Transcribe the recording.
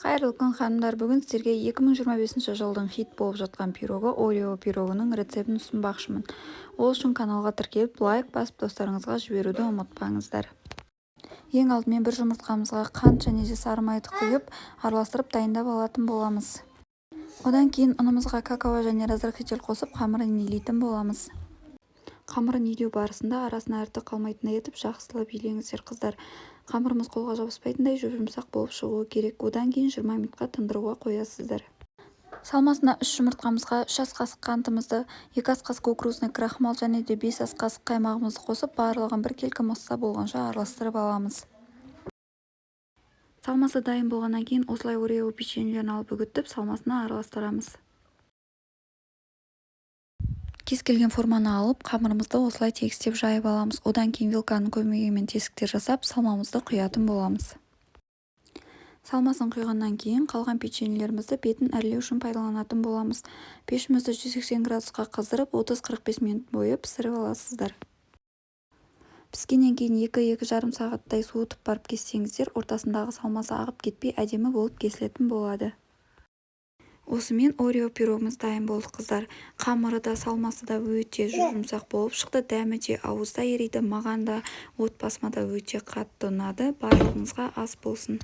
Қайырлы күн, ханымдар! Бүгін сіздерге 2025 жылдың хит болып жатқан пирогы, Орео пирогының рецептін ұсынбақшымын. Ол үшін каналға тіркеліп, лайк басып, достарыңызға жіберуді ұмытпаңыздар. Ең алдымен бір жұмыртқамызға қант және де сары майды құйып, араластырып, дайындап алатын боламыз. Одан кейін ұнымызға какао және разрыхлитель қосып, қамырын илейтін боламыз. Қамырын илеу барысында арасына іріткі қалмайтындай етіп жақсылап илеңіздер, қыздар. Қамырымыз қолға жабыспайтындай жұп-жұмсақ болып шығуы керек. Одан кейін 20 минутқа тындыруға қоясыздар. Салмасына үш жұмыртқамызға 3 ас қасық қантымызды, 2 ас қасық кукурузный крахмал және де 5 ас қасық қаймағымызды қосып, барлығын біркелкі масса болғанша араластырып аламыз. Салмасы дайын болғаннан кейін осылай Орео печеньелерін алып, үгітіп, салмасына араластырамыз. Кез келген форманы алып, қамырымызды осылай тегістеп жайып аламыз. Одан кейін вилканың көмегімен тесіктер жасап, салмамызды құятын боламыз. Салмасын құйғаннан кейін қалған печеньелерімізді бетін әрлеу үшін пайдаланатын боламыз. Пешімізді 180 градусқа қыздырып, 30-45 минут бойы пісіріп аласыздар. Піскеннен кейін 2-2,5 сағаттай суытып барып кессеңіздер, ортасындағы салмасы ағып кетпей, әдемі болып кесілетін болады. Осымен Орео пирогымыз дайын болды, қыздар. Қамыры да, салмасы да өте жұмсақ болып шықты. Дәмі де ауызда ериді. Маған да, отбасыма да өте қатты ұнады. Барлығыңызға ас болсын!